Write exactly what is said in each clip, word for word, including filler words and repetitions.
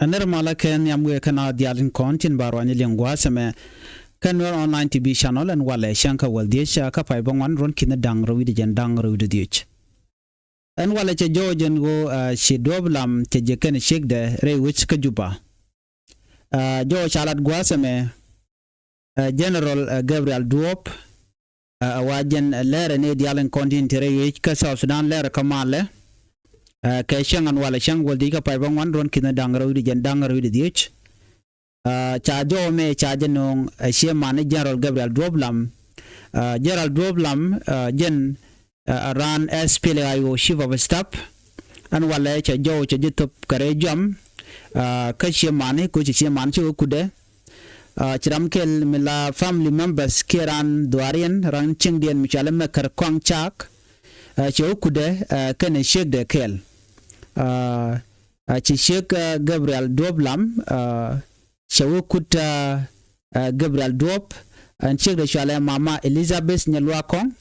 Ɛ nɛr malä kɛ nhiam wëë kä na diaal tin kɔn tin ba ruany liŋ gua̱a̱th ɛmɛ kä Nuer Online T V channel. Ɛn walɛ cäŋ kä wäl dhiec kä pay bä ŋuan ruɔ̱n ki̱n da̱ŋ rɛw wi̱cdɛ jɛn da̱ŋ rɛw wi̱cdɛ dhiec. Ɛn walɛ cɛ jɔw jɛn ɣöö ci Duɔ̱ɔ̱p Lam cɛ ji̱ kɛn ciekdɛ rɛy wec kä Juba. Jɔw ca lat gua̱a̱th ɛmɛ General Gabriel Duɔ̱ɔ̱p ɛ wa jɛn lɛrɛ ni diaal in kɔn tin te rɛy wec kä South Sudan lɛrɛ kä malɛ. Kɛ cäŋ ɛn walɛ cäŋ wäl dhiec kä pay bä ŋuan ruɔ̱n ki̱n da̱ŋ rɛw wi̱cdɛ jɛn da̱ŋ rɛw wi̱cdɛ dhiec. Ca jɔw mɛ ca jɛ no̱o̱ŋ ɛ ciɛ mani General Gabriel Duɔ̱ɔ̱p Lam. General Duɔ̱ɔ̱p Lam jɛn raan S P L A I O Chief of Staff. Ɛn walɛ cɛ jɔw cɛ ji̱ thop kɛ rɛy jɔam kä ciɛ mani kä ci ciɛ mani ci wä kudɛ. Ci ram kɛl mi la family members kiɛ raan dhuaariɛn raan cieŋdiɛn mi cɔal ɛ Mɛkɛr Kɔaŋ Caak. Cɛ wä kudɛ kɛnɛ ciekdɛ kɛɛl. Ci ciek Gabriel Duɔ̱ɔ̱p Lam cɛ wä kut Gabriel Duɔ̱ɔ̱p ɛn ciekdɛ cɔal ɛ Mama Elizabeth Nyaluak Kɔŋ.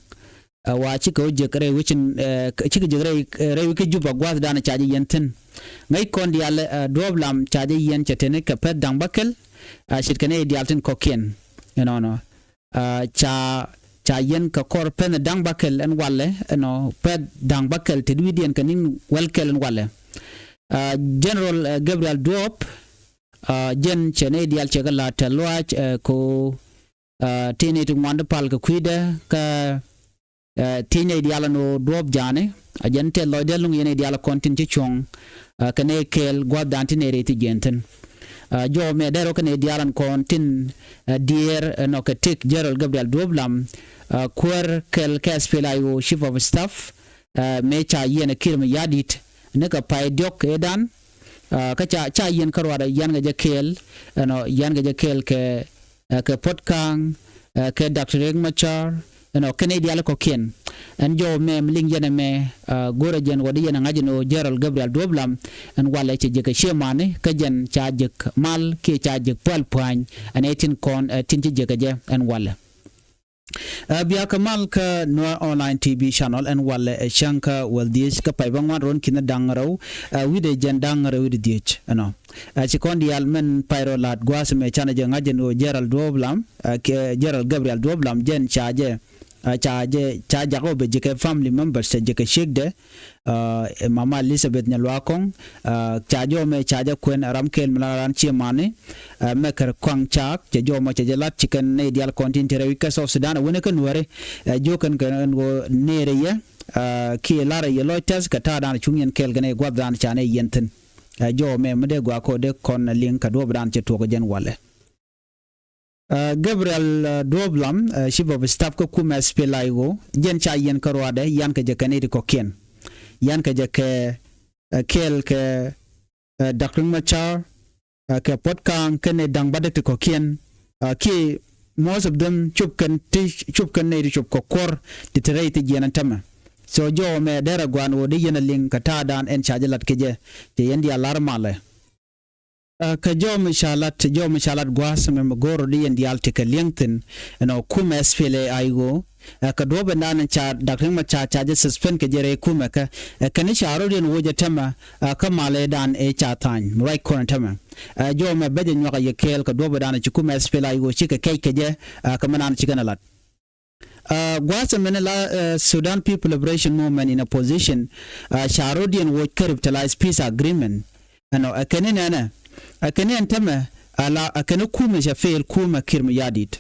Wa cikɛ wä jek rɛy wec in cikɛ jek rɛy wec kä Juba gua̱a̱th danɛ ca jɛ yɛn thi̱n. Ŋäc kɔn diaal Duɔ̱ɔ̱p Lam ca jɛ yɛn cɛ teni kɛ pɛth da̱ŋ bäkɛl. Ce̱tkɛ nɛy diaal tin kɔ̱kiɛn ɛnɔnɔ. Ca ca yɛn kɛ kɔr pɛth da̱ŋ bäkɛl ɛn walɛ ɛnɔ pɛth da̱ŋ bäkɛl te wi̱i̱diɛn kɛ ni̱n wäl kɛl ɛn walɛ. General Gabriel Duɔ̱ɔ̱p jɛn cɛ nɛy diaal cɛ kɛ la̱t tɛ luaac ko ti nɛy ti ŋuan ti pal kɛ kui̱dɛ kä ti nɛy diaal ɛn ɣöö Duɔ̱ɔ̱p ja̱a̱ni a jɛn tɛth lɔcdɛ luŋ yɛn nɛy diaal kɔn tin ci cuɔ̱ŋ kɛ nɛy kɛɛl gua̱a̱th dan ti nɛy rɛy ti jiɛn thi̱n. Jɔw mɛ dɛr ɣä kɛ nɛy diaal ɛn kɔn tin diɛɛr ɛnɔ kɛ tëk General Gabriel Duɔ̱ɔ̱p Lam kuäär kɛl kɛ S P L A I O Chief of Staff. Mëë ca yiɛn ɛ Kiir Mayardit ni kɛ pay diɔ̱k ëëdan kä ca ca yiɛn kä ruaadɛ yian kɛ jɛ kɛɛl ɛnɔ yian kɛ jɛ kɛɛl kɛ kɛ Puɔt Ka̱a̱ŋ kɛ Doctor Riek Machar ɛnɔ kɛn i̱ diaal kɔ̱kiɛn. Ɛn jɔw mɛ mi liŋ yɛn ɛmɛ go̱rɛ jɛn wä di yɛn ɛ ŋa̱c ɛn ɣöö General Gabriel Duɔ̱ɔ̱p Lam ɛn walɛ cɛ jek ɛ ciɛ mani kä jɛn ca jek mal kiɛ ca jek pual pua̱a̱ny ɛn ɛ tin kɔn ɛ tin ci jek ɛ jɛ ɛn walɛ. Ɛ biakä mal kä Nuer Online T V channel ɛn walɛ ɛ cäŋ kä wäl dhiec kä pay bä ŋuan ruɔ̱n ki̱n da̱ŋ rɛw wi̱cdɛ jɛn da̱ŋ rɛw wi̱cdɛ dhiec ɛnɔ. Ɛ ci kɔn diaal mɛn pay rɔ la̱t gua̱a̱th mɛ canɛ jɛ ŋa̱c jɛn ɣöö General Duɔ̱ɔ̱p Lam kɛ General Gabriel Duɔ̱ɔ̱p Lam jɛn ca jɛ ca jɛ ca jak ɣöö bɛ ji̱ kɛ family members cɛ ji̱ kɛ ciekdɛ. Mama Elizabeth Nyaluak Kɔŋ ca jɔw mɛ ca jɛ kuɛn ram kɛl mi la ran ciɛ mani. Mɛkɛr Kɔaŋ Caak cɛ jɔw mɛ cɛ jɛ lat ci kɛn nɛy diaal kɔn tin te rɛy wec kä South Sudan a wen kä Nuääri. Jiök kɛn kɛn ɣöö nɛɛrɛ yɛ kiɛ larɛ yɛ lɔc tɛth kɛ ta̱a̱ dan cuŋ yɛn kɛɛl kɛ nɛy gua̱th dan ca nɛy yɛn thi̱n. Jɔw mɛ mi dee gua̱a̱k kɔ dee kɔn liŋ kɛ Duɔ̱ɔ̱p dan cɛ tuɔk jɛn walɛ. Gabriel Duɔ̱ɔ̱p Lam Chief of Staff kä kumɛ S P L A I O jɛn ca yiɛn kä ruaadɛ yian kɛ jɛ kɛ nɛy ti kɔ̱kiɛn. Yian kɛ jɛ kɛ kɛɛl kɛ Doctor Riek Machar kɛ Puɔt Ka̱a̱ŋ kɛnɛ da̱ŋ bädäk ti kɔ̱kiɛn. Kiɛ most of them cop kɛn ti cop kɛn nɛy ti cop kɛ kuɔr ti te rɛy ti jiɛn ɛn tämɛ. So jɔw mɛ derɛ gua̱a̱n ɣöö di yɛn a liŋ kɛ ta̱a̱ dan ɛn ca jɛ lat kɛ jɛ cɛ yɛn diaal lar malɛ. Kä jɔw mi ca lat jɔw mi ca lat gua̱a̱th mɛ mi go̱o̱r di yɛn diaal ti kɛ liɛŋ thi̱n. Ɛnɔ kumɛ S P L A I O kɛ duɔ̱ɔ̱p ɛn dan ca Doctor Riek Machar ca jɛ suspend kɛ jɛ rɛy kumɛ kɛ kɛn ca rɔ̱diɛn woc ɛ tämɛ. Kä malɛ dan ɛ ca tha̱a̱ny mi ruac kɔn ɛ tämɛ. Jɔw mɛ bä jɛ nyuak a yɛ kɛɛl kɛ duɔ̱ɔ̱p ɛn dan ci kumɛ S P L A I O ci kɛ kɛc kɛ jɛ kä mɛ dan ci kɛn ɛ lat. Gua̱a̱th ɛmɛn la Sudan People Liberation Movement in Opposition ca rɔ̱diɛn woc kä Revitalized Peace Agreement. Ɛnɔ ɛ kɛn nɛnɛ ɛ kɛn ɛn tämɛ ala ɛ kɛn kumɛ cɛ fail kumɛ Kiir Mayardit.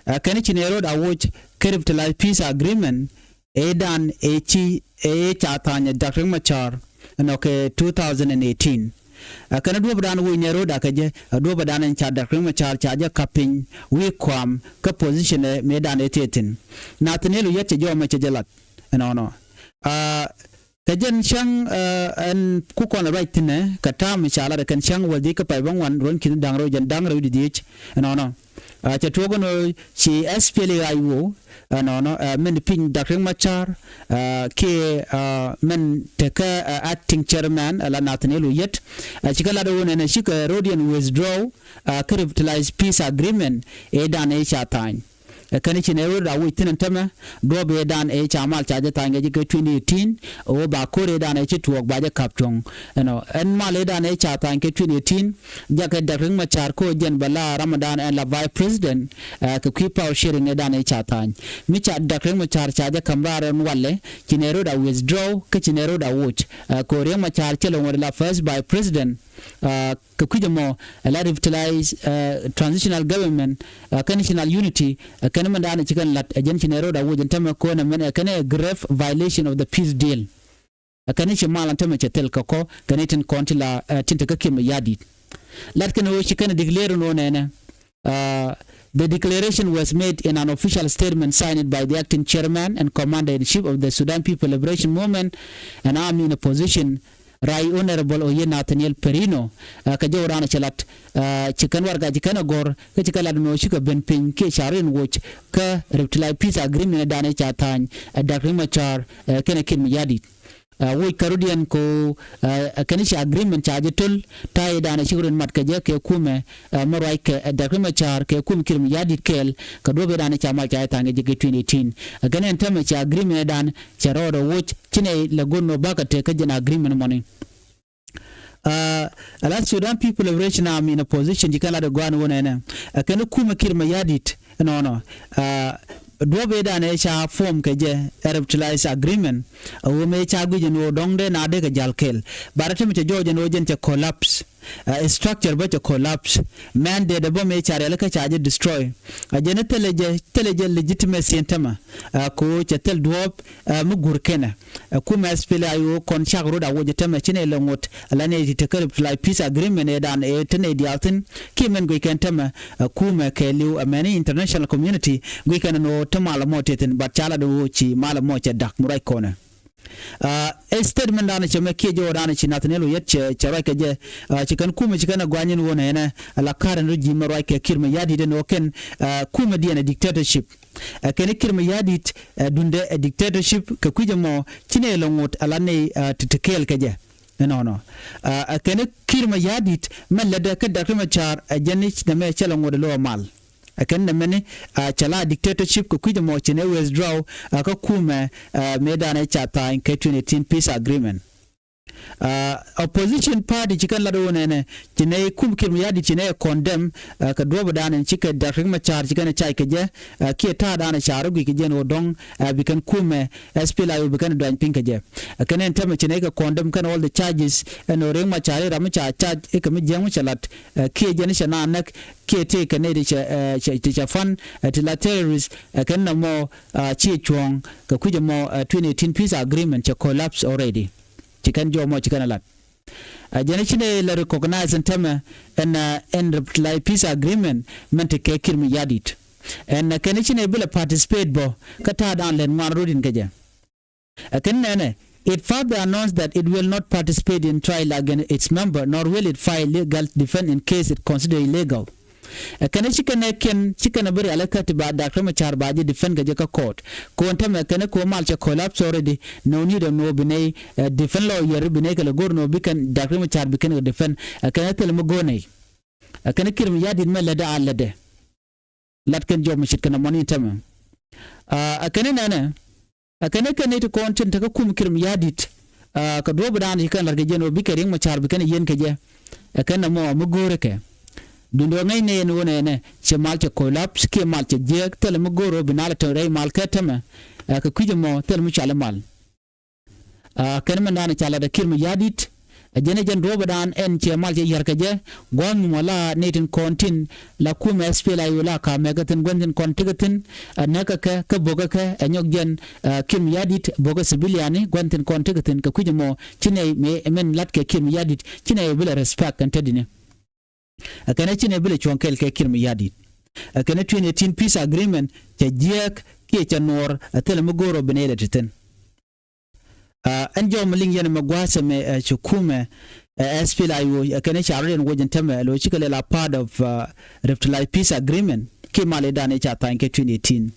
Ɛ kɛn ci nɛ rɔ̱d a woc kä Revitalized Peace Agreement ëëdan ëë ci ëë ca tha̱a̱ny ɛ Doctor Riek Machar ɛnɔ kɛ two thousand and eighteen. Ɛ kɛn duɔ̱ɔ̱p dan woc nɛ rɔ̱d a kɛ jɛ ɛ duɔ̱ɔ̱p dan ɛn ca Doctor Riek Machar ca jɛ ka̱p piny wi̱i̱ kuam kä position ɛ mëëdan ëë thiee thi̱n. Nathaniel Oyet cɛ jɔw mɛ cɛ jɛ lat ɛnɔnɔ. Kɛ jɛn cäŋ ɛn ku kɔn ruac thi̱nɛ kɛ ta̱a̱ mi ca lat ɛ kɛn cäŋ wäl dhiec kä pay bä ŋuan ruɔ̱n ki̱n da̱ŋ rɛw jɛn da̱ŋ rɛw di dhiec ɛnɔnɔ. Cɛ tuɔɔk ɛn ɣöö ci S P L A I O ɛnɔnɔ mɛn piny Doctor Riek Machar kiɛ mɛn tekä acting chairman ala Nathaniel Oyet. Cikɛ lat ɣöö nɛnɛ cikɛ rɔ̱diɛn withdraw kä Revitalized Peace Agreement ëëdan ëë ca tha̱a̱ny. Ɛ kɛn ci nɛ rot a woc thi̱n ɛn tämɛ duɔ̱ɔ̱p ëëdan ëë ca mal ca jɛ tha̱a̱ny kɛ ji̱ kɛ twenty eighteen. Ɣöö ba ko̱r ëëdan ëë ci tuɔɔk ba jɛ ka̱p cuɔ̱ŋ. Ɛnɔ ɛn mal ëëdan ëë ca tha̱a̱ny kɛ twenty eighteen, jakɛ Dr. Riek Machar kä ɣöö jɛn bɛ la ramdan ɛn la vice president, ɛ, kɛ kui̱ power sharing ëëdan ëë ca tha̱a̱ny. Mi ca Dr. Riek Machar ca jɛ ka̱m raar ɛn walɛ, ci nɛ rot a withdraw kä ci nɛ rot a woc. Ɛ, kɛ ɣöö Riek Machar cɛ lɛ ŋuɔ̱t la first vice president, ɛ, kɛ kui̱c ɛmɔ ɛ la revitalize, ɛ, transitional government, ɛ, kɛ national unity, ɛ, kɛn mɛn da̱a̱n ci kɛn la̱t ɛ jɛn ci nɛ rot a woc ɛn tämɛ ko̱n ɛmɛn ɛ kɛn ɛ grave violation of the peace deal. Ɛ kɛn ci mal ɛn tämɛ cɛ thil kɛ kɔ kɛn itin kɔn ti la, ɛ, tin te kä Kiir Mayardit. Lat kɛn ɣöö ci kɛn declare ɛn ɣöö nɛnɛ. Uh, the declaration was made in an official statement signed by the acting chairman and commander-in-chief of the Sudan People Liberation Movement and army in opposition, Right Honorable Oyet Nathaniel Perino, uh, kɛ jɔw raan cɛ lat, uh, ci kɛn warɛga ci kɛn a gɔr, kä ci kɛ lat nɔ cikɛ ben piny kiɛ ca rin woc kä revitalized peace agreement dan ca tha̱a̱ny, uh, Dr. Riek Machar, uh, kɛnɛ Kiir Mayardit. Uh, woc kɛ rut yɛn ko, uh, kɛn ci agreement ca jɛ töl, ta̱a̱ dan ci rin mat kɛ jɛ kɛ kumɛ, uh, mɛ ruac kɛ, uh, Dr. Riek Machar kɛ kumɛ Kiir Mayardit kɛɛl, kɛ duɔ̱p dan ca mal ca jɛ tha̱a̱ŋ kɛ jɛ kɛ twenty eighteen. Uh, kɛn ɛn tämɛ ci agreement dan cɛ rɔɔdɛ woc, ci nɛ lɛ go̱n nɔ bakɛ tek kä jɛn agreement mɔni. Uh, ala Sudan People Liberation Army in opposition ci kɛn lat ɛ gɔaan wun ɛnɛ. Uh, kɛn kumɛ Kiir Mayardit ɛnɔnɔ. Uh, duɔ̱p ëëdan ëë ca form kɛ jɛ ɛ revitalized agreement. Uh, wä mëë ca guic ɛn ɣöö dɔ̱ŋ dee na dee kɛ jal kɛl. But ɛ tämɛ cɛ jɔɔc ɛn ɣöö jɛn cɛ collapse. Uh, structure bä cɛ collapse. Mandate bä mëë ca rialikä ca jɛ destroy. Uh, jɛn thilɛ jɛ, thilɛ jɛ legitimacy ɛn tämɛ. Uh, ko cɛ thil duɔ̱ɔ̱p, uh, mi gur kɛnɛ. Uh, kumɛ S P L A I O kɔn cak rot a woc tämɛ ci nɛ lɛ ŋot. Ala nɛ ti te kä revitalized peace agreement ëëdan ëë te nɛ diaal thi̱n. Kiɛ mɛn guic kɛn tämɛ, uh, kumɛ kɛɛliw, uh, mɛni international community guic kɛn ɛn ɣöö te mal ɛmɔ te thi̱n, but ca lat ɣöö ci mal ɛmɔ cɛ da̱k mi ruac kɔnɛ. Uh, ɛ statement dan cɛ mɛ kiɛ jɔwä dan ci Nathaniel Oyet cɛ, cɛ ruac kɛ jɛ, uh, ci kɛn kumɛ ci kɛn ɛ guany ɛn ɣöö nɛnɛ, ala ka̱r ɛn rɔ ji̱ mɛ ruac kɛ Kiir Mayardit ɛn ɣöö kɛn, uh, kumɛ diɛn ɛ dictatorship. Ɛ kɛn Kiir Mayardit, ɛ dundɛ ɛ dictatorship kɛ kui̱c ɛmɔ ci nɛ lɛ ŋot ala nɛ, ɛ, ti, ti kɛɛl kɛ jɛ. Ɛnɔnɔ. Ɛ, ɛ kɛn Kiir Mayardit mɛ lätdɛ kä Dr. Machar ɛ jɛn i̱ nɛmɛ cɛ lɛ ŋot ɛ lo̱ ɛ mal. Ɛ kɛn nɛmɛni, ɛ, cɛ la dictatorship kɛ kui̱c ɛmɔ ci nɛ withdraw, ɛ, kä kumɛ, ɛ, mëëdan ɛ ca tha̱a̱ny kɛ twenty eighteen peace agreement. Uh, opposition party ci kɛn lat wun ɛnɛ ci nɛ kum Kiir Mayardit ci nɛ condemn, uh, kɛ duɔ̱p dan ɛn ci kɛ Dr. Riek Machar ci kɛn cac kɛ jɛ, uh, kiɛ ta̱a̱ dan ɛ ca rɔ guic kɛ jɛ ɛn ɣöö dɔ̱ŋ, uh, bi kɛn kumɛ S P L A I O bi kɛn duany piny kɛ jɛ. Uh, kɛn ɛn tämɛ ci nɛ kɛ condemn kɛn all the charges ɛn ɣöö Riek Machar i̱ ram mi ca charge i̱ kɛ mi jiäŋ mi cɛ lat, uh, kiɛ jɛn i̱ cɛ na näk kiɛ tëë kɛ nɛ ti cɛ, uh, cɛ, ti cɛ fund, uh, ti la terrorist, uh, kɛn nɔmɔ, uh, ci cuɔ̱ɔ̱ŋ kɛ kui̱c ɛmɔ, uh, twenty eighteen peace agreement cɛ collapse already. Ci kɛn jɔw mɔ ci kɛn a lat. Ɛ jɛn ci nɛ lɛ recognize ɛn tämɛ ɛn, ɛ, ɛn revitalized peace agreement mɛn te kɛ Kiir Mayardit. Ɛn, ɛ, kɛn ci nɛ bi lɛ participate bɔ kä ta̱a̱ dan lɛn ŋuan rot in kɛ jɛ. Ɛ kɛn nɛnɛ, it further announced that it will not participate in trial against its member nor will it file legal defense in case it considered illegal. Ɛ kɛn ci kɛn ɛ kɛn ci kɛn ɛ bi rialikä ti ba Dr. Machar ba ji̱ defend kɛ jɛ kä court. Kɔn tämɛ kɛn ɛ kɛ mal cɛ collapse already. No need ɛn ɣöö bi nɛy, ɛ, defend lawyer bi nɛy kɛ lɛ go̱r ɛn ɣöö bi kɛn Dr. Machar bi kɛn kɛ defend. Ɛ kɛn ɛ thil mi go̱r nɛy. Ɛ kɛn Kiir Mayardit mɛ lätdɛ a lätdɛ. Lat kɛn jɔw mi ce̱tkɛ nɔmɔ ni tämɛ. Ɛ kɛn nɛnɛ. Ɛ kɛn kɛn ni ti kɔn tin te kä kum Kiir Mayardit. Ɛ kɛ duɔ̱ɔ̱p dan ci kɛn la̱t kɛ jɛn ɣöö bikɛ Riek Machar bi kɛn yieen kɛ jɛ. Ɛ kɛn nɔmɔ mi go̱o̱rɛ kɛ. Duundɛ ŋäc ni ɛn ɣöö nɛnɛ cɛ mal cɛ collapse kiɛ mal cɛ jiääk thilɛ mi go̱o̱r ɣöö bi nalɛ te rɛy mal kɛ tämɛ. Ɛ kɛ kui̱c ɛmɔ thilɛ mi cual i̱ mal. Ɛ kɛn mɛn dan ca lat ɛ Kiir Mayardit. Ɛ jɛn ɛ jɛn duɔ̱ɔ̱p dan ɛn cɛ mal cɛ yär kɛ jɛ. Gua̱a̱th mi mɔ la ni tin kɔn tin la kumɛ S P L A I O la ka mɛk kä thi̱n gua̱n thi̱n kɔn tekɛ thi̱n. Ɛ näk kä kɛ kä bo̱k kä kɛ ɛ nyɔk jɛn, ɛ, Kiir Mayardit bo̱k kä civilian ni gua̱n thi̱n kɔn tekɛ thi̱n kɛ kui̱c ɛmɔ ci nɛ mɛ mɛn lat kɛ Kiir Mayardit ci nɛ bi lɛ respect kɛn te dini. Ɛ kɛn ci nɛ bi lɛ cuɔ̱ŋ kɛl kɛ Kiir Mayardit. Ɛ kɛn twenty eighteen peace agreement cɛ jiääk kiɛ cɛ nuɔɔr ɛ thilɛ mi go̱o̱r ɔ bi nɛ lɛ te thi̱n. Ɛ ɛn jɔw mi liŋ yɛn ɛmɛ gua̱a̱th ɛmɛ, ɛ, ci kumɛ, ɛ, S P L A I O ɛ kɛn ca rɔ̱diɛn woc ɛn tämɛ lo̱ cikɛ lɛl a part of, ɛ, revitalized peace agreement kiɛ mal i̱ dan i̱ ca tha̱a̱ny kɛ twenty eighteen.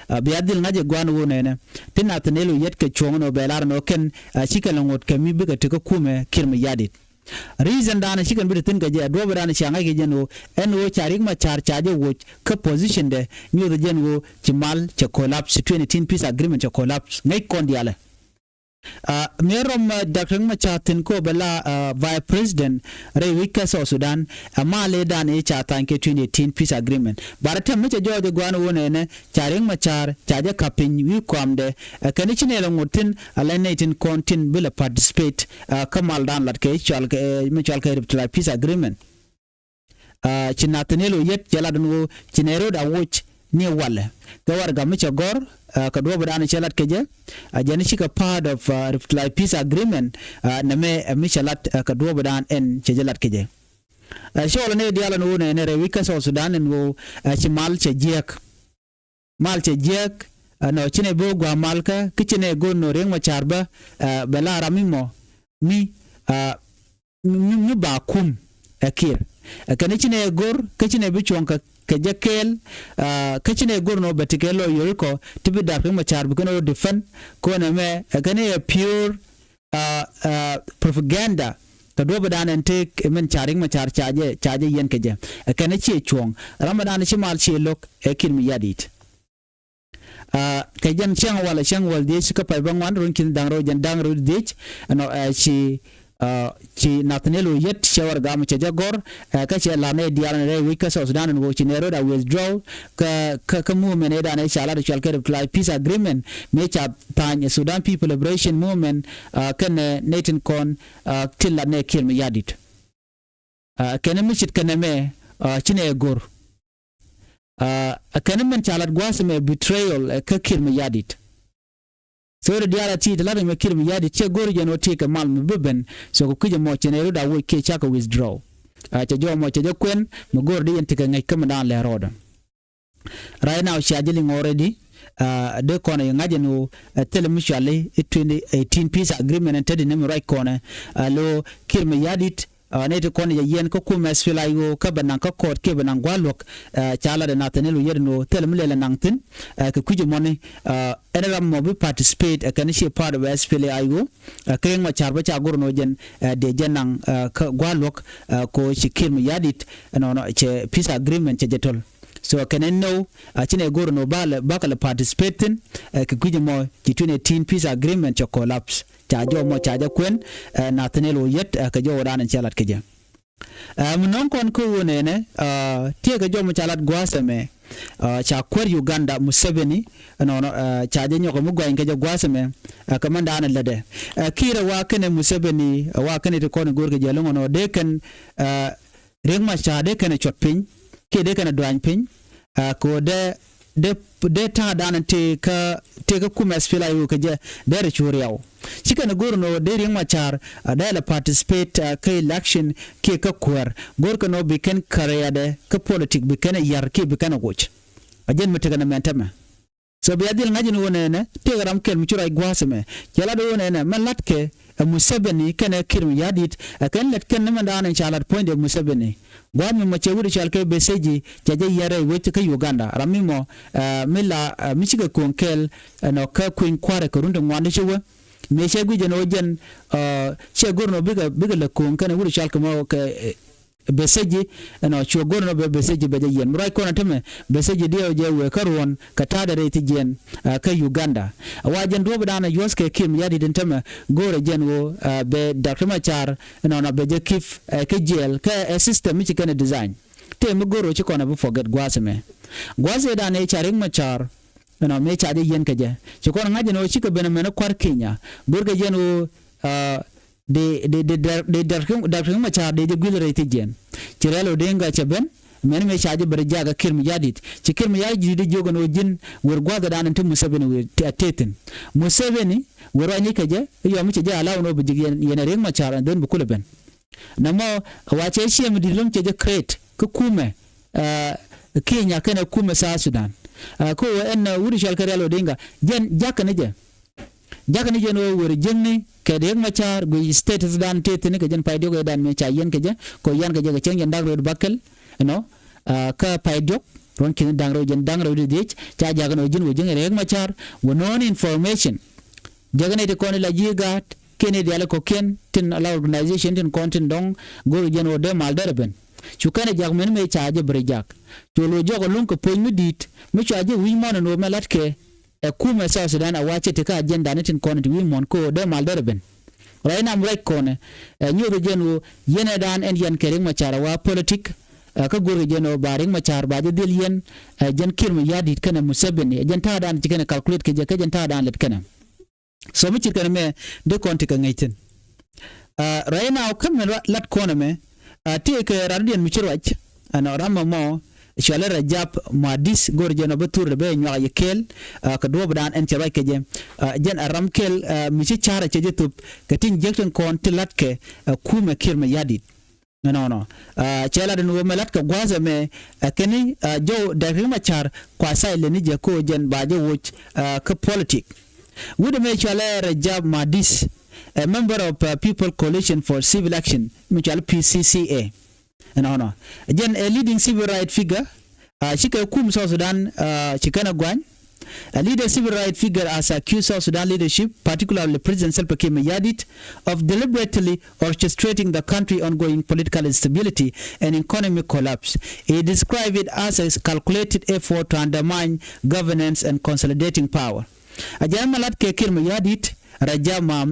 Ɛ bia dhil ŋa̱c ɛ gua̱a̱n wun ɛnɛ ti Nathaniel Oyet kɛ cuɔ̱ŋ ɛn ɔ bɛ lar ɛn ɔ kɛn, ɛ, cikɛ lɛ ŋot kɛ mi bikɛ ti kä kumɛ Kiir Mayardit. Reason dan ci kɛn bi te thi̱n kɛ jɛ, duɔ̱ɔ̱p dan cia ŋa̱c kɛ jɛn ɣöö ɛn ɣöö ca Riek Machar ca jɛ woc kä position dɛ, nyuɔth jɛn ɣöö ci mal cɛ collapse, ci twenty eighteen peace agreement cɛ collapse, ŋäc kɔn diaalɛ. Aa, mëë rɔm, aa, Doctor Riek Machar thi̱n kɛ ɣöö bɛ la, aa, Vice President rɛy wec kä South Sudan, ɛ mal ëë dan ëë ca tha̱a̱ny kɛ twenty eighteen peace agreement. But tɛm mi cɛ jɔɔc ɛ gua̱a̱n ɣöö nɛnɛ ca Riek Machar ca jɛ ka̱p piny wi̱i̱ kɔamdɛ, ɛ kɛn i̱ ci nɛy lɛ ŋot thi̱n, ala nɛy tin kɔn tin bi lɛ participate, aa, kä mal dan lat kɛ i̱ cɔal kɛ, ɛ, mi cɔal kɛ revitalized peace agreement. Aa, ci Nathaniel Oyet cɛ lat ɛn ɣöö ci nɛy rɔ̱ a woc ni walɛ. Kɛ warɛgak mi cɛ gɔ̱r, aa, kɛ duɔ̱ɔ̱p dan cɛ lat kɛ jɛ, aa, jɛn cikɛ part of, aa, revitalized peace agreement, aa, nɛmɛ, aa, mi cɛ lat, aa, kɛ duɔ̱ɔ̱p dan ɛn cɛ jɛ lat kɛ jɛ. Aa, cɔl ni diaal ɛn ɣöö nɛnɛ rɛy wec kä South Sudan ɛn ɣöö, aa, ci mal cɛ jiääk. Mal cɛ jiääk, aa, nɔ ci nɛy bi wä gua̱a̱ malkä, kä ci nɛy go̱r nɔ Riek Machar bä, aa, bɛ la ram mi mɔ, mi, aa, mi, mi, mi ba kum ɛ Kiir. Ɛ kɛn ci nɛy go̱r, kä ci nɛy bi cuɔ̱ŋ kɛ, kɛ jɛ kɛɛl, aa, kä ci nɛy go̱r nɔ bɛ ti kɛ lawyer kɔ, ti bi Doctor Riek Machar bi kɛn ɣöö defend, kɔn ɛmɛ, ɛ kɛn ɛ pure, aa, aa, propaganda, kɛ duɔ̱ɔ̱p dan ɛn tëëk, ɛ min ca Riek Machar ca jɛ, ca jɛ yɛn kɛ jɛ. Ɛ kɛn ciɛ cuɔ̱ŋ. Ram dan ci mal ciɛ lo̱k, ɛ Kiir Mayardit. Aa, kɛ jɛn cäŋ walɛ cäŋ wäl dhiec kä pay bä ŋuan run ki̱n da̱ŋ rɛw jɛn da̱ŋ rɛw dhiec, ɛnɔ, aa, ci, aa, ci Nathaniel Oyet cɛ warɛgak mi cɛ jɛ gɔ̱r, aa, kä cɛ la̱r nɛy diaal ni rɛy wec kä South Sudan ɛn ɣöö ci nɛy rɔ̱ a withdraw kä, kä, kä movement ëë dan ëë ca lat ɛ cɔal kɛ revitalized peace agreement mëë ca tha̱a̱ny ɛ Sudan People Liberation Movement, aa, kɛnɛ nɛy tin kɔn, aa, tin lat nɛ Kiir Mayardit. Aa, kɛn mi ce̱tkɛ nɛmɛ, aa, ci nɛy go̱r. Aa, kɛn min ca lat gua̱a̱th ɛmɛ betrayal, aa, kä Kiir Mayardit. So rɛy diaal a ti te lat ɛmɛ Kiir Mayardit cɛ go̱r jɛn ɣöö tëëkɛ mal mi bi ben. So kɛ kui̱c ɛmɔ cɛ nɛy rɔ̱ a woc kiɛ cakɛ withdraw. Aa, cɛ jɔw ɛmɔ cɛ jɛ kuɛn mi go̱r di yɛn tekɛ ŋäc kä mi da̱a̱n lɛ rɔɔdɛ. Right now cia jɛ liŋ already, aa, dee kɔn a yɛ ŋa̱c ɛn ɣöö, aa, thilɛ mi cuali i̱ twenty eighteen peace agreement ɛn te di ni mi ruac kɔnɛ, aa, lo Kiir Mayardit, aa, nɛy ti kɔn jɛ yɛn kä kumɛ SPLA-IO kä bɛ naŋ kä kɔɔt kiɛ bɛ naŋ gua̱a̱th luɔ̱k, aa, ca lat ɛ Nathaniel Oyet ɛn ɣöö thilɛ mi lɛl ɛ naŋ thi̱n, aa, kɛ kui̱c ɛmɔni, aa, ɛn ram mɔ bi participate, aa, kɛn ciɛ part of SPLA-IO, aa, kä Riek Machar bä ca go̱r ɛn ɣöö jɛn, aa, dee jɛ naŋ, aa, kä gua̱a̱th luɔ̱k, aa, kɛ ɣöö ci Kiir Mayardit, ɛnɔnɔ cɛ peace agreement cɛ jɛ to̱l. So kɛn ɛn nöw, aa, ci nɛy go̱r ɛn ɣöö ba lɛ, bakɛ lɛ participate thi̱n, aa, kɛ kui̱c ɛmɔ ci twenty eighteen peace agreement cɛ collapse. Ca jɔw ɛmɔ ca jɛ kuɛn, aa, Nathaniel Oyet, aa, kɛ jɔw ɛ dan ɛn cɛ lat kɛ jɛ. Aa, mi nɔŋ kɔn kä ɣöö nɛnɛ, aa, tëëkɛ jɔw ɛmɔ ca lat gua̱a̱th ɛmɛ, aa, ca kuäär Uganda Museveni, ɛnɔnɔ, aa, ca jɛ nyɔk ɛmɛ gua̱a̱th kɛ jɛ gua̱a̱th ɛmɛ, aa, kɛ mɛn dan ɛ lätdɛ. Aa, Kiir ɛ wa kɛnɛ Museveni, ɛ wa kɛnɛ ti kɔn i̱ go̱r kɛ jɛ lo̱ŋ ɛnɔ dee kɛn, aa, Riek Machar dee kɛn ɛ cuɔt piny kiɛ dee kɛn ɛ duany piny, aa, kɛ ɣöö dee, dee, dee ta̱a̱ dan tëë kä, tëë kä kumɛ SPLA-IO kɛ jɛ dee rɛ cu riaw. Ci kɛn ɛ go̱r ɛn ɣöö dee Riek Machar, aa, dee lɛ participate, aa, kä election kiɛ kä kuäär. Go̱r kɛn ɣöö bi kɛn career dɛ kä politic bi kɛn ɛ yar kiɛ bi kɛn ɛ woc. A jɛn mi tekɛ nɛmɛ ɛn täämɛ. So bia dhil ŋa̱c ɛn ɣöö nɛnɛ tëëkɛ ram kɛl mi ci ruac gua̱a̱th ɛmɛ. Cɛ lat ɣöö nɛnɛ mɛn la̱tkɛ ɛ Museveni kɛnɛ Kiir Mayardit, ɛ kɛn lät kɛn ni mɛn daanɛ ca lat puɔ̱nydɛ Museveni. Gua̱a̱th mi mɔ cɛ wut cɔal kɛ Besigye cɛ jɛ yiɛn rɛy wec kä Uganda. Ram mi mɔ, ɛ, mi la, ɛ, mi cikɛ ko̱o̱ŋ kɛɛl, ɛ, ɛnɔ kä kui̱ny kua̱rɛ kɛ run ti ŋuan ti ci wä. Mëë cɛ guic ɛn ɣöö jɛn, ɛ, cɛ go̱r ɛn ɣöö bikɛ, bikɛ lɛ ko̱o̱ŋ kɛnɛ wut cɔal kɛ mɔ kɛ, ɛ, Besigye, ɛnɔ, cuɛ go̱r ɛn ɣöö bɛ Besigye bɛ jɛ yiɛn. Mi ruac kɔn ɛ täämɛ, Besigye diɛw jɛ wëë kä ruɔ̱n kɛ ta̱a̱dɛ rɛy thi jiɛn, ɛ, kä Uganda. Ɛ wa jɛn duɔ̱ɔ̱p daanɛ yuɔ̱thkɛ Kiir Mayardit ɛn täämɛ, go̱o̱rɛ jɛn ɣöö, ɛ, bɛ Doctor Machar, ɛnɔnɔ bɛ jɛ keep, ɛ, kä jail, kä ɛ system mi ci kɛn ɛ design. Tëë mi go̱o̱r ɣöö ci kɔn ɛ bi forget gua̱a̱th ɛmɛ. Gua̱a̱th ëë daanɛ ca Riek Machar, ɛnɔ, mëë ca jɛ yiɛn kɛ jɛ. Ci kɔn ŋa̱c ɛn ɣöö cikɛ ben ɛmɛn ɛ kua̱r Kenya. Go̱o̱rkɛ jɛn ɣöö, ɛ, Dee, dee, dee, dee, dee, Doctor Machar dee jɛ guil rɛy thi jiɛn. Ci Raila Odinga cɛ ben, mɛn mëë ca jɛ ben rɛ jakä Kiir Mayardit. Ci Kiir Mayardit jiök ɛn ɣöö ji̱n wer gua̱a̱th ɛ daanɛ ti Museveni wer a tëë thi̱n. Museveni wer ruac ni kɛ jɛ, i̱ yɔm i̱ cɛ jɛ allow ɛn ɣöö bi ji̱ yɛn, yɛn ɛ Riek Machar and then bi kulɛ ben. Nɛmɔ, wa cɛ ciɛ mi di̱t lo̱ŋ cɛ jɛ create kä kumɛ, ɛ, Kenya kɛnɛ kumɛ South Sudan. Ɛ, kä ɣöö ɛn, ɛ, wut cɔal kɛ Raila Odinga, jɛn jakä ni jɛ. Jakä ni jɛn ɣöö wer jiäkni kɛ Riek Machar guic status dan tëë thi̱n kɛ jɛn pay diɔ̱k ëë dan mëë ca yiɛn kɛ jɛ, kɛ ɣöö yiɛn kɛ jɛ kɛ cäŋ jɛn da̱ŋ rɛw bakɛl, you know, aa, kä pay diɔ̱k, ruɔ̱n ki̱n da̱ŋ rɛw jɛn da̱ŋ rɛw di dhiec, ca jakä ni ɣöö ji̱n wä jiäkni Riek Machar, wä no̱o̱ŋ information. Jakä ni ti kɔn i̱ la ji̱ gaat, Kɛn i̱ diaal kɔ̱kiɛn tin ala organization tin kɔn tin dɔ̱ŋ go̱r jɛn ɣöö dee mal derɛ ben. Cu kɛn ɛ jak mɛn mëë ca jɛ bi rɛ jak. Cu lo̱c jɔk ɛ luŋ kɛ puɔ̱ny mi di̱i̱t mi cua jɛ wi̱c muɔ̱ɔ̱n ɛn ɣöö mɛ la̱tkɛ ɛ kumɛ South Sudan a wa cɛ ti kä agenda ni tin kɔn ti wi̱i̱ muɔ̱ɔ̱n kä ɣöö dee mal derɛ ben. Right now mi ruac kɔnɛ ɛ nyoth jɛn ɣöö yɛn ɛ daan ɛn yɛn kɛ Riek Machar a wa politik. Ɛ kä go̱rkɛ jɛn ɣöö ba Riek Machar ba jɛ dhil yɛn ɛ jɛn Kiir Mayardit kɛnɛ Museveni ɛ jɛn ta̱a̱ daan ci kɛnɛ calculate kɛ jɛ kä jɛn ta̱a̱ daan lɛt kɛnɛ. So mi cit kɛn mɛ dee kɔn ti kɛ ŋäc thi̱n. Ɛ right now kä mɛ lat kɔn ɛmɛ ɛ tëëkɛ radidiɛn mi ci ruac ɛn ɔ ram ɛmɔ cualɛ Rajab Muhadis go̱r jɛn ɔ bä thur dɛ bɛ nyuak yɛ kɛɛl ɛ kɛ duɔ̱ɔ̱pdan ɛn cɛ ruac kɛ jɛ. Ɛ jɛn ɛ ram kɛɛl ɛ mi ci ca̱r ɛ cɛ jɛ thop kɛ tin jiäk tin kɔn ti la̱tkɛ ɛ kumɛ Kiir Mayardit. Ɛnɔnɔ ɛ cɛ lat ɛn ɣöö mɛ la̱tkɛ gua̱a̱th ɛmɛ ɛ kɛn i̱ ɛ jɔw Dɛk Riek Machar kua silent ni jɛ ko̱ jɛn ba jɛ woc ɛ kä politik. Wut ɛmɛ cɔalɛ Rajab Muhadis ɛ member of ɛ People Coalition for Civil Action mi cɔal P C C A. Ɛnɔnɔ jɛn ɛ leading civil right figure ɛ cikɛ kum South Sudan ɛ ci kɛn ɛ gua̱ny. A leader civil right figure has accused South Sudan leadership, particularly President Salva Kiir Mayardit, of deliberately orchestrating the country ongoing political instability and economic collapse. He described it as a calculated effort to undermine governance and consolidating power. A jɛn mɛ lat kɛ Kiir Mayardit, Rajab Ma-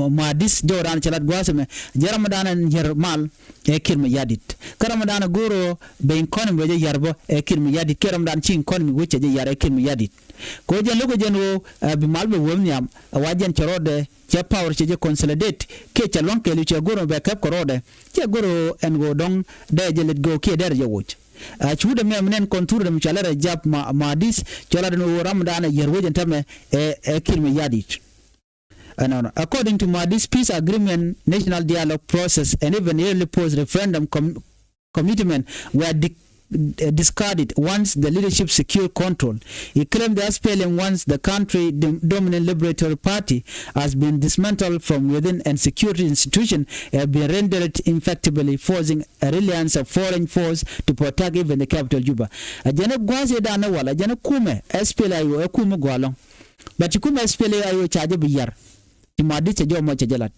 Muhadis jɔw dan cɛ lat gua̱a̱th ɛmɛ jɛ ram dan ɛn yɛr mal ɛ Kiir Mayardit. Kä ram dan ɛ go̱o̱r ɔ bɛ economy bɛ jɛ yar bä ɛ Kiir Mayardit. Kiɛ ram dan ci economy wecɛ jɛ yar ɛ Kiir Mayardit. Kɛ ɣöö jɛn lo̱kɛ jɛn ɣöö ɛ bi mal bɛ wä nhiam ɛ wa jɛn cɛ rɔɔdɛ cɛ power cɛ jɛ consolidate kiɛ cɛ lua̱ŋ kɛɛliw cɛ go̱r ɔ bɛ kɛp kɛ rɔɔdɛ. Cɛ go̱r ɔ ɛn ɣöö dɔ̱ŋ dee jɛ let go kiɛ dee rɛ jɛ woc. Ɛ cuudɛ mɛ mi nɛn kɔn thurɛ mi cɔalɛ Rajab Muhadis cɔl a den ɣöö ram dan ɛ yär wec ɛn tämɛ ɛ Kiir Mayardit. Ɛnɔnɔ according to Muhadis, peace agreement, national dialogue process and even early post referendum com- commitment were di- discarded once the leadership secured control. He claimed the S P L M once the country dominant Liberatory Party has been dismantled from within and security institutions have been rendered infactible, forcing a reliance of foreign force to protect even the capital Juba. A jɛn ɛ gua̱a̱th ëë dan ɛ wal a jɛn ɛ kumɛ S P L A I O ɛ kumɛ gua̱a̱lɔŋ. But ci kumɛ S P L A I O ca jɛ bi yar. Ci Muhadis cɛ jɔmɔ cɛ jɛ lat.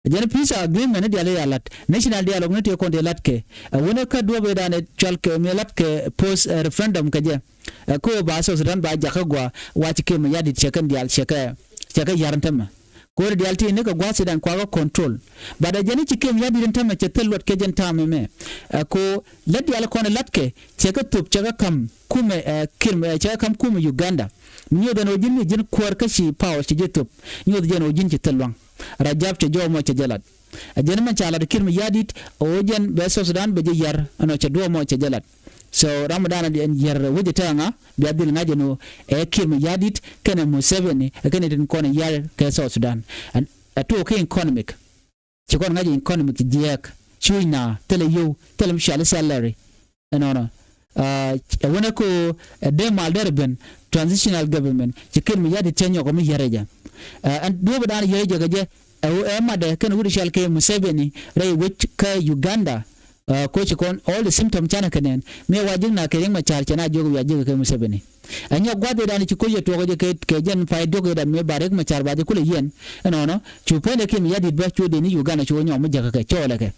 Jɛn peace agreement ni diali ya lat, national dialogue ni tëë kɔn tëë lat kɛ ɛ wunɛ kä duɔp ëë dan ɛ cual kɛ mi lat kɛ post referendum kɛ jɛ. Ɛ kä ba South Sudan ba jakä gua wa ci Kiir Mayardit cɛ kɛn dial cɛ kɛ cɛ kɛ yar ni tämɛ. Kori dial ti ni kɛ gua̱a̱th ëë dan kuakä control. But ɛ jɛn ci Kiir Mayardit ni tämɛ cɛ thil luɔt kɛ jɛn ta̱a̱ mɛmɛ. Ɛ ko lät dial kɔn lat kɛ cɛ kɛ thop cɛ kɛ kam kumɛ ɛ Kiir ɛ cɛ kɛ kam kumɛ Uganda. Mi nyoth ɛn ɔ ji̱n mi ji̱n kuäär kä ci power ci jɛ thop. Nyoth jɛn ɔ ji̱n ci thil luaŋ. Rajab cɛ jɔw mɔ cɛ jɛ lat. A jɛn mɛn ca lat Kiir Mayardit ɣöö jɛn bɛ South Sudan bɛ jɛ yar ɛnɔ cɛ duɔ̱ɔ̱p mɔ cɛ jɛ lat. So ram dan ɛn yar wecɛ tɛŋa bia dhil ŋa̱c ɛn ɣöö ɛ Kiir Mayardit kɛnɛ Museveni ɛ kɛnɛ tin kɔn yar kɛ South Sudan. Ɛ tuɔɔk kɛ economic. Ci kɔn ŋa̱c economic ci jiɛɛk cuuc na thilɛ yio̱w thilɛ mi cuali salary. Ɛnɔnɔ ɛ wänɛ ko ɛ dee mal derɛ ben transitional government ci Kiir Mayardit cɛ nyɔk ɔ mi yɛrɛ jɛ. Ɛn duɔ̱ɔ̱p dan yɛrɛ jɛ kɛ jɛ ɛ ɛ madɛ kɛn wut cɔal kɛ Museveni rɛy wec kä Uganda. Ko ci kɔn all the symptom canɛ kɛ nɛn mi wa ji̱k na kɛ Riek Machar cɛ na jiök wiaa ji̱k kɛ Museveni. Ɛ nyɔk gua̱th ëë dan ci koc ɛ tuɔɔk jɛ kɛ jɛn pay diɔk ëë dan mi ba Riek Machar ba jɛ kulɛ yɛn. Ɛnɔnɔ cu pɛn ɛ Kiir Mayardit bä cu dee ni Uganda cu nyɔk mi jäkä kɛ cɔɔlɛ kɛ.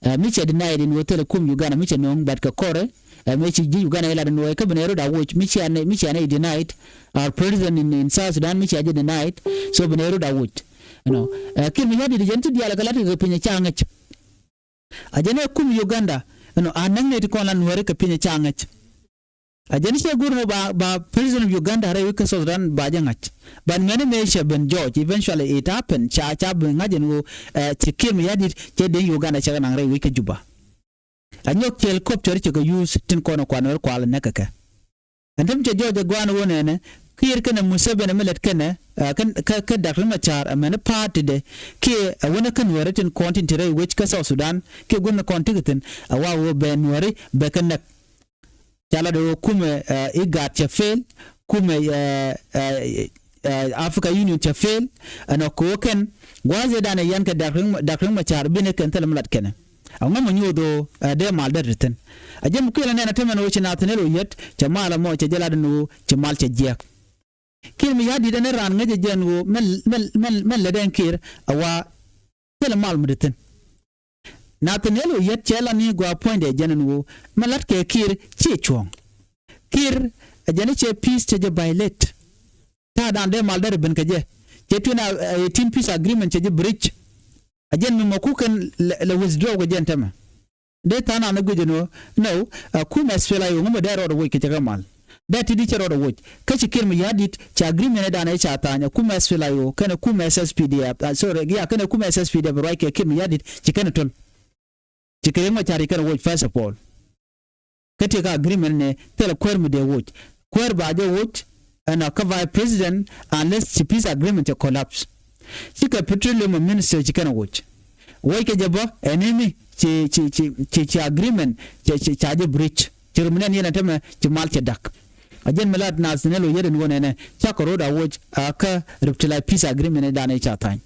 Ɛ mi cɛ denied in wä thilɛ kum Uganda mi cɛ no̱o̱ŋ but kɛ kɔrɛ. Ɛ mi ci ji̱ Uganda ilat in wä kä bi nɛ rot a woc mi cɛ nɛ mi cɛ nɛ denied. Our president in, in South Sudan mi cɛ jɛ denied. So bi nɛ rot a woc. Ɛnɔ ɛ Kiir Mayardit jɛn ti diaal kɛ lat kɛ piny ca ŋäc. A jɛn ɛ kum Uganda ɛnɔ a näk nɛ ti kɔn la nuääri kɛ piny ca ŋäc. A jɛn cɛ go̱r nɔ ba ba president of Uganda rɛy wi̱c kä South Sudan ba jɛ ŋa̱c. Ban mɛni mëë cɛ ben jɔɔc eventually it happen ca ca ben ŋa̱c ɛn ɣöö ɛ ci Kiir Mayardit cɛ den Uganda cɛ kɛ naŋ rɛy wi̱c kä Juba. A nyɔk cɛ helicopter cɛ kɛ use tin kɔn kuan wɛr kual näk kɛ kɛ. Ɛn täm cɛ jɔɔc ɛ gua̱a̱n ɣöö nɛnɛ Kiir kɛnɛ Museveni mi lät kɛnɛ ɛ kɛ kɛ Doctor Machar ɛmɛni party de kiɛ ɛ wänɛ kä nuääri tin kɔn tin ti rɛy wec kä South Sudan kiɛ guäth ni kɔn ti kɛ thi̱n ɛ wa ɣöö bɛ nuääri bɛ kɛ näk. Ca lat ɣöö kumɛ ɛ IGAD cɛ fail, kumɛ ɛ ɛ ɛ Africa Union cɛ fail. Ɛnɔ kɛ ɣöö kɛn gua̱a̱th ëë dan ɛ yan kɛ Doctor Machar binɛ kɛn thilɛ mi lat kɛnɛ. Aŋɔ mɔ nyoth ɣöö ɛ dee mal dɛr ti thi̱n. A jɛ mi kuël ɛ nɛn ɛ tämɛn ɣöö ci Nathaniel Oyet cɛ mal ɛmɔ cɛ jɛ lat ɛn ɣöö ci mal cɛ jiɛk. Kiir mi ya̱di̱t ɛn raan ŋäcɛ jɛn ɣöö mɛ, mɛ, mɛ, mɛ lät ɛn Kiir a wa thilɛ mal mi ti thi̱n. Nathaniel Oyet cɛ la ni gɔaa puɔ̱nydɛ jɛn ɛn ɣöö mɛ la̱t kɛ Kiir ci cuɔ̱ɔ̱ŋ. Kiir ɛ jɛn i̱ cɛ peace cɛ jɛ violate. Ta̱a̱ dan dee mal dɛr ben kɛ jɛ cɛ tuin a eighteen peace agreement cɛ jɛ breach. A jɛn mi mɔ kukɛn lɛ withdraw kɛ jɛn tämɛ. Dee tha̱a̱ŋ an ɛ guic ɛn ɣöö no, a kumɛ SPLA-IO ŋumɛ dee rɔɔdɛ woc kɛ cɛ kɛ mal. Dee ti di cɛ rɔɔdɛ woc kä ci Kiir mi ya̱di̱t cɛ agreement ɛ dan ɛ ca tha̱a̱ny a kumɛ SPLA-IO kɛnɛ kumɛ SSPDF, sorry, ya kɛnɛ kumɛ SSPDF ruac kɛ Kiir mi ya̱di̱t ci kɛnɛ töl. Ci kɛ Riek Machar ci kɛnɛ woc first of all. Kä ti kä agreement ni thilɛ kuäär mi dee woc. Kuäär ba jɛ woc ɛn a kä vice president unless ci peace agreement cɛ collapse. Ci kɛ petroleum minister ci kɛnɛ woc. Woc kɛ jɛ bä ɛn ini ci ci ci ci ci agreement cɛ ci ca jɛ breach. Ci rum nɛn yɛn a tämɛ ci mal cɛ dak. A jɛn mi lat Nathaniel Oyet ɛn wä nɛnɛ cakɔ ro̱o̱d a woc a kä riptilai peace agreement ni dan i̱ ca tha̱a̱ny.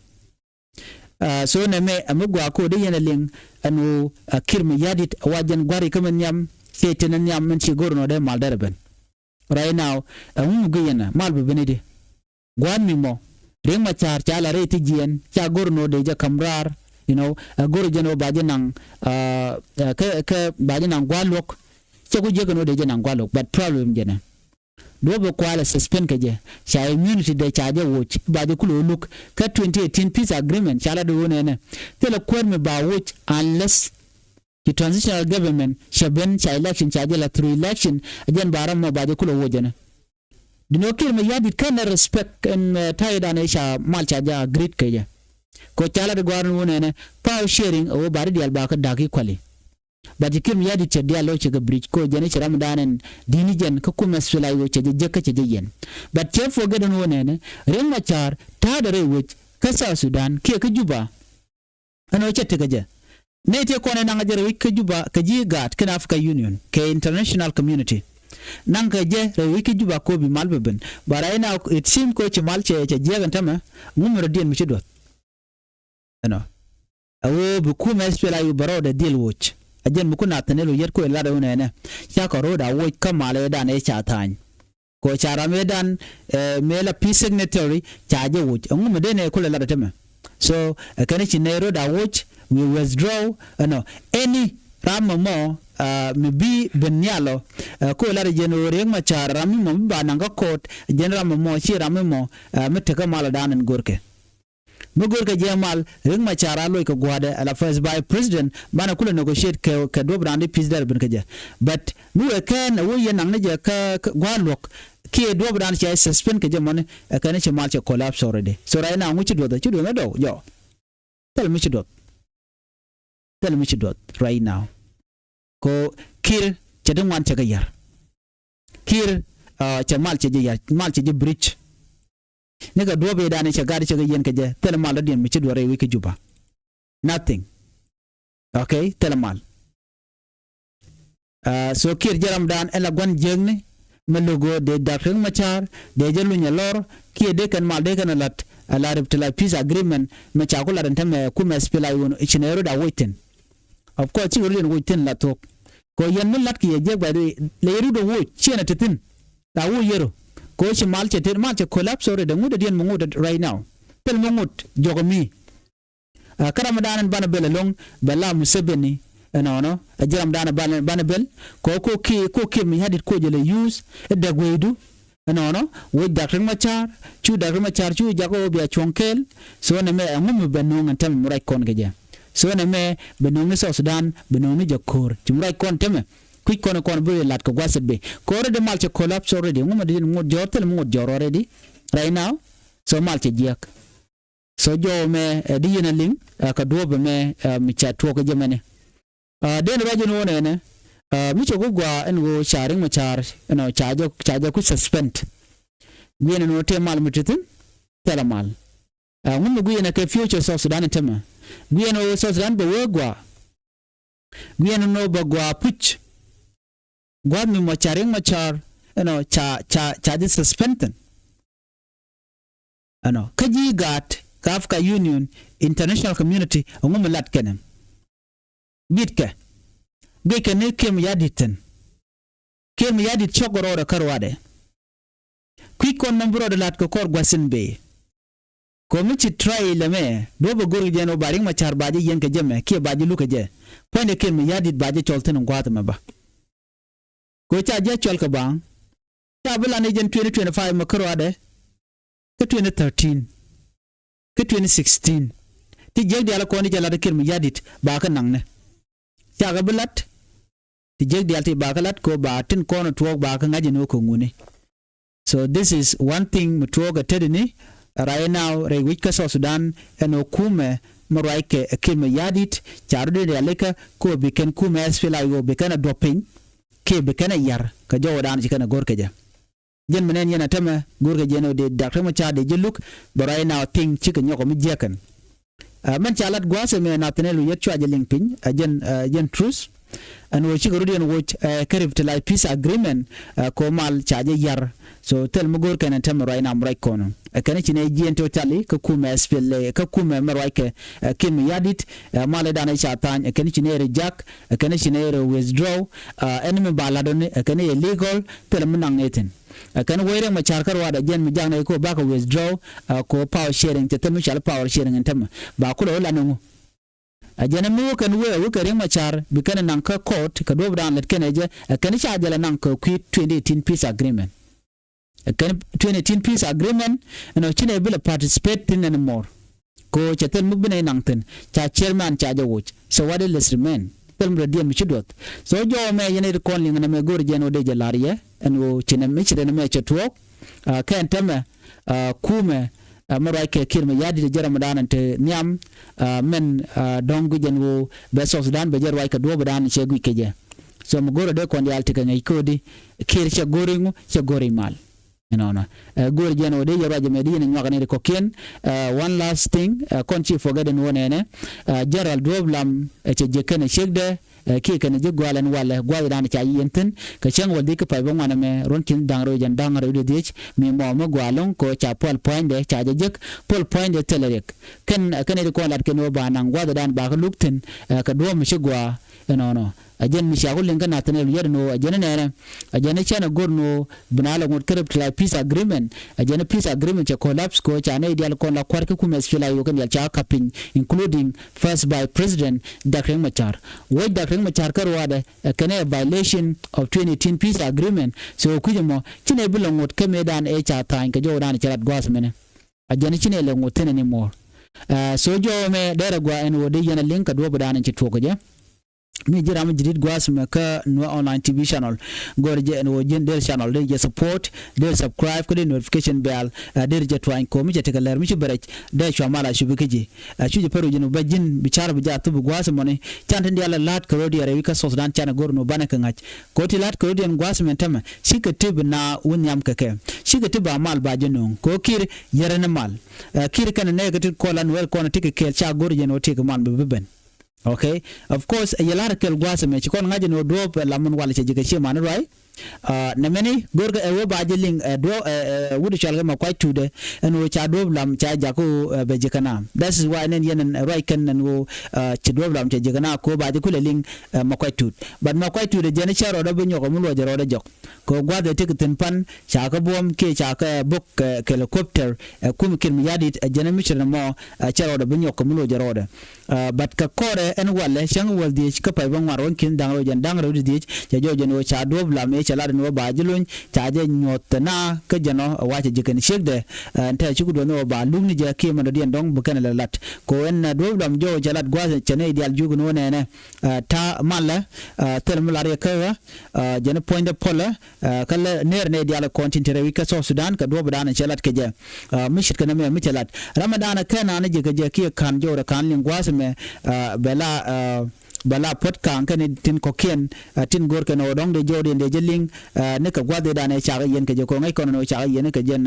So nɛmɛ ɛ mi gɔaa ko̱o̱dɛ yɛn ɛ liŋ ɛn ɣöö a Kiir mi ya̱di̱t ɛ wa jɛn gua̱ri kä mi nhiam. Ciɛ tin ɛ nhiam min ci go̱r nɔ dee mal dɛr ɛ ben. Right now ɛŋu mi gui̱c yɛn ɛ mal bi ben i̱di? Gua̱a̱th mi mɔ Riek Machar ca la rɛy ti jiɛɛn ca go̱r nɔ dee jɛ ka̱m raar. You know, ɛ go̱r jɛn ɣöö ba jɛ naŋ kä kä ba jɛ naŋ gua̱a̱th luɔ̱k. Cɛ ku jiäk ɛn ɣöö dee jɛ naŋ gua̱a̱th luɔ̱k, but problem jɛn ɛ duɔ̱p ɛ kualɛ suspend kɛ jɛ ca immunity dɛ ca jɛ woc ba jɛ kulɛ wä luk. Kä twenty eighteen peace agreement ca la di wä nɛnɛ thilɛ kuäär mi ba woc unless ci transitional government cɛ ben ca election ca jɛ la through election. A jɛn ba ram mɔ ba jɛ kulɛ woc ɛnɛ. Di nɔ Kiir mi ya̱di̱t kɛn ɛ respect ɛn ta̱yɛ dan ɛ ca mal ca jɛ agreed kɛ jɛ. Kɛ ca la di gua̱a̱r ni wä nɛnɛ power sharing ɛ wä ba di diaal ba kä da̱k equally. But ci Kiir mi ya̱di̱t cɛ diaal lɔ cɛ kɛ breach ko jɛn i̱ cɛ ram dan ɛn di̱ni jɛn kä kumɛ SPLA-IO cɛ jɛ jek kä cɛ jɛ yɛn. But cɛ forget ɛn wä nɛnɛ Riek Machar ta̱a̱dɛ rɛy wec kä South Sudan kiɛ kä Juba. Ɛn wä cɛ tekɛ jɛ nɛy ti kɔn ɛ naŋ jɛ rɛy wec kä Juba kɛ ji̱ gaat kɛn Africa Union kɛ international community. Naŋ kɛ jɛ rɛy wec kä Juba ko bi mal bɛ ben. But right now it seem ko ci mal cɛ cɛ jiɛk ɛn tämɛ ŋumɛ rɔ diɛn mi ci duɔth. Ɛnɔ ɛ ɣöö bi kumɛ SPLA-IO bɛ rɔɔdɛ dhil woc. A jɛn mi ku Nathaniel Oyet kuɛ lat ɛ ɣöö nɛnɛ cakɔ ro̱o̱d a woc kä mal ëëdan ëë ca tha̱a̱ny. Kɛ ɣöö ca ram ëëdan mëë la peace signatory ca jɛ woc. Ɛŋu mi dee nɛ kulɛ lat ɛ tämɛ? So ɛ kɛn ci nɛy ro̱o̱d a woc, we withdraw. Ɛnɔ any ram mɔ mɔ mi bi ben nhial ɔ. Kɛ ɣöö lat ɛ jɛn ɣöö Riek Machar ram mi mɔ mi ba naŋ kä court, jɛn ram mɔ mɔ ci ram mi mɔ mi tekä mal ëëdan ɛn görkɛ. Mi görkɛ jɛ mal Riek Machar a loc kɛ gua̱a̱dɛ ala first vice president banɛ kulɛ negotiate kɛ kɛ duɔ̱p raan di peace dɛr ben kɛ jɛ. But mi wee kɛn a wee yɛ naŋ ni jɛ kä gua̱a̱ luɔ̱k kiɛ duɔ̱p raan cia suspend kɛ jɛ mɔni ɛ kɛn ci mal cɛ collapse already. So right now ŋu ci duɔth ci duɔth ni dɔw jɔ. Thil mi ci duɔth. Thil mi ci duɔth right now. Ko Kiir cɛ ti ŋuan cɛ kɛ yar. Kiir cɛ mal cɛ jɛ yar mal cɛ jɛ breach. Ni kɛ duɔ̱ɔ̱p i̱ da̱a̱n i̱ cɛ gat i̱ cɛ kɛ yɛn kɛ jɛ thilɛ mal dɔ̱diɛn mi ci duɔ̱ɔ̱r i̱ wi̱c kä Juba. Nothing. Okay, thilɛ mal. So Kiir jɛ ramdan ɛn la gua̱n jiäkni mɛ lo̱k ɣöö dee Dak Riek Machar dee jɛ luny ɛ lɔr kiɛ dee kɛn mal dee kɛn ɛ la̱t ɛ la rip ti la peace agreement mɛ ca ku lat ɛn tämɛ kumɛ SPLA-IO ci nɛ rot a woc thi̱n. Of course cikɛ rot yɛn woc thi̱n la thuɔ̱k. Kɛ yɛn mi la̱t kɛ yɛ jiäk bɛ lɛ yɛ rut ɛ woc ciɛn ɛ ti thi̱n. La woc yɛro kɛ ci mal cɛ ti mal cɛ collapse already ŋut ɛ diɛn mi ŋut right now. Thil mi ŋut jɔk ɛ mi. Kä ramdan in banɛ bel ɛlɔ̱ŋ bɛ la Museveni ɛnɔnɔ ɛ ji̱ ramdan in banɛ bel kɛ ko ki ko ki mi hadit ko jɛ lɛ use ɛ däk wecdu. Ɛnɔnɔ wec Dak Riek Machar cu Dak Riek Machar cu jak ɣöö bia cuɔ̱ŋ kɛɛl. So nɛmɛ ɛŋu mi bɛ no̱o̱ŋ ɛn tämɛ mi ruac kɔn kɛ jɛ. So nɛmɛ bɛ no̱o̱ŋ ni South Sudan bɛ no̱o̱ŋ ni jɛ ko̱o̱r ci mi ruac kɔn tämɛ. Kui̱c kɔn kɔn bi lat kɛ gua̱th bi ko̱o̱r di mal cɛ collapse already ɛŋu mi di ŋot jɔɔr thil mi ŋot jɔɔr already. Right now so mal cɛ jiɛk. So jɔw mɛ ɛ di yɛn a liŋ ɛ kɛ duɔ̱ɔ̱p ɛmɛ ɛ mi ca tuɔɔk kä jɛ mɛni. Ɛ den ruac ɛn ɣöö nɛnɛ ɛ mi cɛ ku gɔaa ɛn ɣöö ca Riek Machar ɛnɔ ca jɛ ca jɛ ku suspend. Guiɛn ɛn ɣöö tëë mal mi ti thi̱n thilɛ mal. Ɛ ŋun mi guiɛn ɛ kɛ future South Sudan ɛn tämɛ guiɛn ɣöö South Sudan bɛ wee gɔaa. Guiɛn ɛn ɣöö bɛ gɔaa puc. Gua̱a̱th mi mɔ ca Riek Machar ɛnɔ ca ca ca jɛ suspend thi̱n. Ɛnɔ kä ji̱ gaat kä Africa Union international community ɛŋu mi lat kɛnɛ. Bitkɛ guickɛ ni Kiir mi ya̱di̱t thi̱n. Kiir mi ya̱di̱t cɔk rɔɔdɛ kä ruaadɛ. Kui̱ kɔn nɔmbi rɔɔdɛ la̱t kɛ kɔr gua̱thin bëë. Kɔ mi ci try lɛ mɛ duɔ̱p ɛ go̱r kɛ jɛ ɛn ɣöö ba Riek Machar ba jɛ yiɛn kɛ jɛ mɛ kiɛ ba jɛ luk kɛ jɛ. Puɔ̱nydɛ Kiir Mayardit ba jɛ cɔl thi̱n in gua̱a̱th ɛmɛ bä. Kɛ ɣöö ca jɛ cɔl kɛ ba̱a̱ŋ. Ca bi lan i̱ jɛn twenty twenty-five mɛ kä ruaadɛ. Kä twenty thirteen. Kä twenty sixteen. Ti jiäk diaal kɔn i̱ jɛ lat i̱ Kiir Mayardit ba kä naŋnɛ. Cakɛ bi lat. Ti jiäk diaal ti ba kä lat kɛ ɣöö ba tin kɔn ɛ tuɔɔk ba kä ŋa̱c ɛn ɣöö kɛ ŋuni. So this is one thing mi tuɔɔk ɛ tetdini. Right now rɛy wi̱c kä South Sudan ɛn ɣöö kumɛ mi ruackɛ ɛ Kiir Mayardit ca rut in rialikä kɛ ɣöö bi kɛn kumɛ S P L A I O bi kɛn ɛ duɔp piny kiɛ bi kɛn ɛ yar kɛ jɔwädan ci kɛn ɛ go̱r kɛ jɛ. Jɛn mi nɛn yɛn ɛ tämɛ go̱r kɛ jɛ ɛn ɣöö dee Doctor Riek Machar dee ji̱ luk, but right now thing cikɛ nyɔk ɛ mi jiäkɛn. Ɛ mɛn ca lat gua̱a̱th ɛmɛ Nathaniel Oyet cua jɛ liŋ piny ɛ jɛn, ɛ jɛn Truth. Ɛn ɣöö cikɛ rut yɛn woc ɛ kä Revitalized Peace Agreement ɛ kɛ ɣöö mal ca jɛ yar. So thil mi go̱o̱r kɛn ɛn tɛmɛ ruac nam ruac kɔn ɛ kɛn ci nɛ jiɛn totally kä kumɛ S P L A kä kumɛ mɛ ruac kɛ ɛ Kiir Mayardit. Ɛ mal i̱ dan ɛ ca tha̱a̱ny ɛ kɛn ci nɛ reject ɛ kɛn ci nɛ rɛ withdraw. Ɛ ɛn mi ba lat ɔni ɛ kɛn illegal thil mi naŋ ni thi̱n. Ɛ kɛn wec Riek Machar kä ruaadɛ jɛn mi jak nɛ kɛ ɣöö bakɛ withdraw ɛ kɛ ɣöö power sharing cɛ thil mi cɔal power sharing ɛn tämɛ ba kulɛ wä lat ni ŋu. Ɛ jɛn mi wä kɛn wee wä kɛ Riek Machar bi kɛn naŋ kä court kɛ duɔ̱ɔ̱pdan lät kɛn ɛ jɛ ɛ kɛn ca jɛ lɛ naŋ kɛ kui̱ twenty eighteen peace agreement. Ɛ kɛn twenty eighteen peace agreement ɛn ɔ ci nɛ bi lɛ participate thi̱n anymore. Kɛ ɣöö cɛ thil mi bi nɛ naŋ thi̱n ca chairman ca jɛ woc. So what else remain? Thil mi rɛ diɛn mi ci duɔth. So jɔwä mɛ yɛn ɛ ti kɔn liŋ nɛ mɛ go̱o̱r jɛn ɣöö dee jɛ la̱r yɛ ɛn ɣöö ci nɛ mi ci rɛ nɛ mɛ cɛ tuɔɔk. Ɛ kɛn tämɛ ɛ kumɛ ɛ mi ruac kɛ Kiir Mayardit jɛ ram dan ɛn te nhiam. Ɛ mɛn ɛ dɔ̱ŋ guic ɛn ɣöö bɛ South Sudan bɛ jɛ ruac kɛ duɔ̱ɔ̱pdan cɛ guic kɛ jɛ. So mi go̱o̱rä dee kɔn diaal ti kɛ ŋäc ko̱di Kiir cɛ go̱o̱ri ŋu cɛ go̱o̱ri mal. Ɛnɔnɔ ɛ go̱o̱ri jɛn ɣöö dee yɛ ruac ɛmɛ di yɛn ɛ nyuak ni ri kɔ̱kiɛn. Ɛ one last thing ɛ kɔn ci forget ɛn ɣöö nɛnɛ ɛ General Duɔ̱ɔ̱p Lam ɛ cɛ jiäk kɛn ɛ ciekdɛ. Ɛ kiɛ kɛn ji̱ gua̱a̱l ɛn walɛ gua̱a̱th dan ca yiɛn thi̱n kɛ cäŋ wäl dhiec kä pay bä ŋuan ɛmɛ ruɔ̱n ki̱n da̱ŋ rɛw jɛn da̱ŋ rɛw di dhiec mi mɔ mi gua̱a̱l lo̱ŋ kɛ ɣöö ca pual pua̱nydɛ ca jɛ jek pual pua̱nydɛ thilɛ riɛk. Kɛn kɛn ri kɔn lat kɛn ɣöö ba naŋ gua̱a̱th dan ba kä luk thi̱n ɛ kɛ duɔ̱ɔ̱p mi ci gua̱a̱. Ɛnɔnɔ ɛ jɛn mi ca ku liŋ kä Nathaniel Oyet ɛn ɣöö ɛ jɛn ɛ nɛnɛ ɛ jɛn ɛ cɛn ɛ go̱r ɛn ɣöö bi na lɛ ŋot kä Revitalized Peace Agreement. Ɛ jɛn ɛ peace agreement cɛ collapse kɛ ɣöö ca nɛy diaal kɔn la kua̱r kä kumɛ S P L A I O kɛn diaal ca kä kapiny including First Vice President Doctor Riek Machar. Wec Doctor Riek Machar kä ruaadɛ ɛ kɛn ɛ violation of twenty eighteen peace agreement. So kui̱c ɛmɔ ci nɛy bi lɛ ŋot kä mëëdan ëë ca tha̱a̱ny kɛ jɔwdan cɛ lat gua̱a̱th mɛnɛ. Ɛ jɛn ci nɛy lɛ ŋot thi̱n anymore. Ɛ so jɔwä mɛ dɛrɛ gua̱a̱ ɛn ɣöö dee yɛn ɛ liŋ kɛ duɔ̱ɔ̱pdan ci tuɔɔk kɛ jɛ. Mi ji̱ ram ji̱ di̱t gua̱a̱th mɛ kä Nuer Online T V channel. Gɔr jɛ ɛn ɣöö ji̱n dee channel dee jɛ support, dee subscribe kä dee notification bell. Ɛ dee jɛ tuany ko̱o̱m mi cɛ tekɛ lɛr mi ci bɛ rɛc dee cua mal a cupi kä ji̱. Ɛ cu jɛ pär wi̱c ɛn ɣöö bɛ ji̱n bi car bi jɛ a thup bi gua̱a̱th ɛmɔni. Can tin diaal ɛ la̱a̱t kɛ ro̱d yɛ rɛy wi̱c kä South Sudan can ɛ go̱r ɛn ɣöö banɛ kɛ ŋa̱c. Kɛ ɣöö ti la̱a̱t kɛ ro̱d yɛn gua̱a̱th ɛmɛ tämɛ cikɛ ti bi na wä nhiam kɛ kɛ. Cikɛ ti ba mal ba jɛ nööŋ kɛ ɣöö Kiir yɛrɛ ni mal. Ɛ Kiir kɛn ɛ nɛɛkɛ ti kɔl a Nuer kɔn ɛ ti kɛ kɛɛl ca go̱r jɛ ɛn ɣöö ti kɛ mal bi bi ben. Okay. Of course ɛ yɛ la̱r kɛl gua̱a̱th ɛmɛ ci kɔn ŋa̱c ɛn ɣöö duɔ̱ɔ̱p ɛ lam min walɛ cɛ ji̱ kɛ ciɛ man ruac. Ɛ nɛ mɛni go̱rkɛ ɛ wee ba jɛ liŋ ɛ duɔ̱ɔ̱p ɛ ɛ wut cɔal kɛ ma kuac tuut ɛ ɛn ɣöö ca duɔ̱ɔ̱p lam ca jak ɣöö ɛ bɛ ji̱ kɛ na. That is why nɛn yɛn ɛn ruac kɛn ɛn ɣöö ɛ ci duɔ̱ɔ̱p lam cɛ ji̱ kɛ na kɛ ɣöö ba jɛ kulɛ liŋ ɛ ma kuac tuut. But ma kuac tuut ɛ jɛn cɛ rɔɔdɛ bi nyɔk ɛ mi luɔc ɛ rɔɔdɛ jɔk. Kɛ ɣöö gua̱th ɛ tekɛ thi̱n pan ca kɛ buɔ̱m kiɛ ca kɛ bok kɛ helicopter ɛ kum Kiir Mayardit ɛ jɛn ɛ mi ci rɛn ɛmɔ ɛ cɛ rɔɔdɛ bi nyɔk kɛ mi luɔc ɛ rɔɔdɛ. Ɛ but kɛ kɔrɛ ɛn walɛ cäŋ wäl dhiec kä pay bä ŋuan ruɔ̱n ki̱n da̱ŋ rɛw jɛn da̱ŋ rɛw di dhiec cɛ jɔɔc jɛn ɣöö ca duɔ̱ɔ̱p lam ëë cɛ lat ɛn ɣöö ba ji̱ lony ca jɛ nyuɔ̱th tɛ na kä jɛn ɔ ɛ wa̱cɛ ji̱ kɛn ciekdɛ. Ɛ ɛn tɛ̈ cuk duɔ̱th ni ɣöö ba luk ni jɛ kiɛ mɛn dɔ̱diɛn dɔ̱ŋ bi kɛn ɛ lɛ lat kɛ ɣöö ɛn duɔ̱ɔ̱p lam jɔɔc cɛ lat gua̱a̱th cɛ nɛy diaal jiök ɛn ɣöö nɛnɛ. Ɛ ta̱a̱ malɛ ɛ thil mi lar yɛ kä ɣä. Ɛ jɛn puɔ̱nydɛ puɔlɛ ɛ kä lɛ ner nɛy diaal kɔn tin te rɛy wi̱c kä South Sudan kɛ duɔ̱ɔ̱pdan cɛ lat kɛ jɛ. Ɛ mi ce̱tkɛ nɛmɛ mi cɛ lat ramɛ danɛ kɛn an ji̱ kɛ jɛ kiɛ ka̱n jɔwdɛ ka̱n liŋ gua̱a̱th ɛmɛ. Ɛ bɛ la ɛ bɛ la puɔ̱t ka̱a̱ŋ kɛn tin kɔ̱kiɛn ɛ tin go̱o̱r kɛn ɣöö dɔ̱ŋ dee jɔwdiɛn dee jɛ liŋ. Ɛ ni kɛ gua̱a̱th ëëdan ɛ cakɛ yɛn kɛ jɛ kɛ ɣöö ŋäc kɔn ɛn ɣöö cakɛ yɛn kɛ jɛn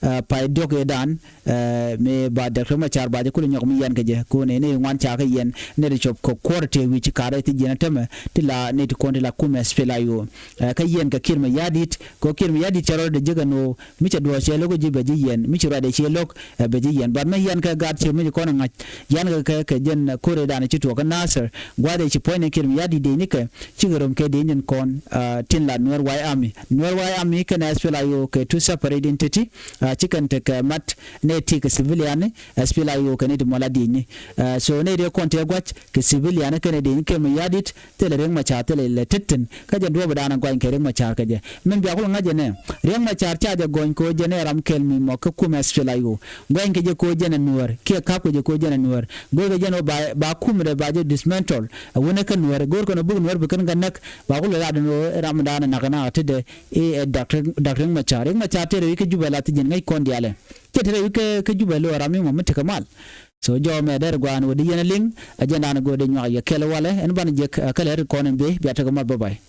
ɛ pay diɔ̱k ëëdan. Ɛ mëë ba Doctor Machar ba jɛ kulɛ nyɔk mi yɛn kɛ jɛ kɛ ɣöö nɛy nɛy ŋuan ca kɛ yɛn nɛy ti cop kɛ kuɔr tëë wi̱c ci ka̱rɛ ti jiɛn ɛ tämɛ ti la nɛy ti kɔn ti la kumɛ S P L A I O. Ɛ kä yɛn kɛ Kiir Mayardit kɛ ɣöö Kiir Mayardit cɛ rɔɔdɛ ji̱ kɛ no̱o̱ mi cɛ duɔ̱ɔ̱r cɛ lo̱k ji̱ bɛ ji̱ yɛn mi ci ruacdɛ cɛ lo̱k ɛ bɛ ji̱ yɛn. But mɛ yɛn kɛ gaat cië mi ci kɔn ɛ ŋa̱c yɛn kɛ kɛ kɛ jɛn ko̱r ëëdan ci tuɔɔk kä Nasir. gua̱a̱th ëë ci puɔ̱ny ni Kiir Mayardit dëëcnikɛ cikɛ röm kɛ dëëcni kɔn, ah, tin la Nuer White Army. Nuer White Army kɛnɛ S P L A I O kɛ two separate entity, ah, ci kɛn tekɛ mat nɛy ti kɛ civilian ni, S P L A I O kɛnɛ ti mɔ la dëëcni. Ah, so nɛy ti kɔn tëë gua̱c kɛ civilian kɛnɛ dëëcni Kiir Mayardit, thilɛ Riek Machar thilɛ lɛ tethin. Kä jɛn duɔ̱ɔ̱p dan gua̱ny kɛ Riek Machar kɛ jɛ. Min bia kulɛ ŋa̱c jɛ nɛ, Riek Machar ca jɛ gɔny kɛ ɣöö jɛn ɛ ram kɛl mi mɔ kä kumɛ S P L A I O. Gua̱ny kɛ jɛ kɛ ɣöö jɛn ɛ Nuäär, kiɛ ka̱p kɛ jɛ kɛ ɣöö jɛn ɛ Nuäär. Go̱o̱r kɛ jɛn ɣöö ba, ba kumɛ dɛ ba jɛ dismantle. Ɛ wänɛ kä Nuäär, go̱o̱r kɛn ɣöö bikɛ Nuäär bi kɛn kɛ näk, ba kulɛ lat ɛn ɣöö ɛ ram dan ɛ nak ɛn a ti dɛ i̱ ɛ Dak Riek, Dak Riek Machar. Riek Machar tëë rɛy wi̱c kä Jubɛ la thi ji̱n ŋäc kɔn diaalɛ. Cɛ tëë rɛy wi̱c kä, kä Jubɛ lo̱ ram mi mɔ mi tekɛ mal. So jɔw mɛ dɛr gua̱a̱n wä di yɛn a liŋ, ɛ jɛn dan go̱o̱r di nyuak yɛ kɛl walɛ, ɛn banɛ jek, ɛ, kɛl ɛ ri kɔn ɛn bee, bia tekɛ mal, bye bye.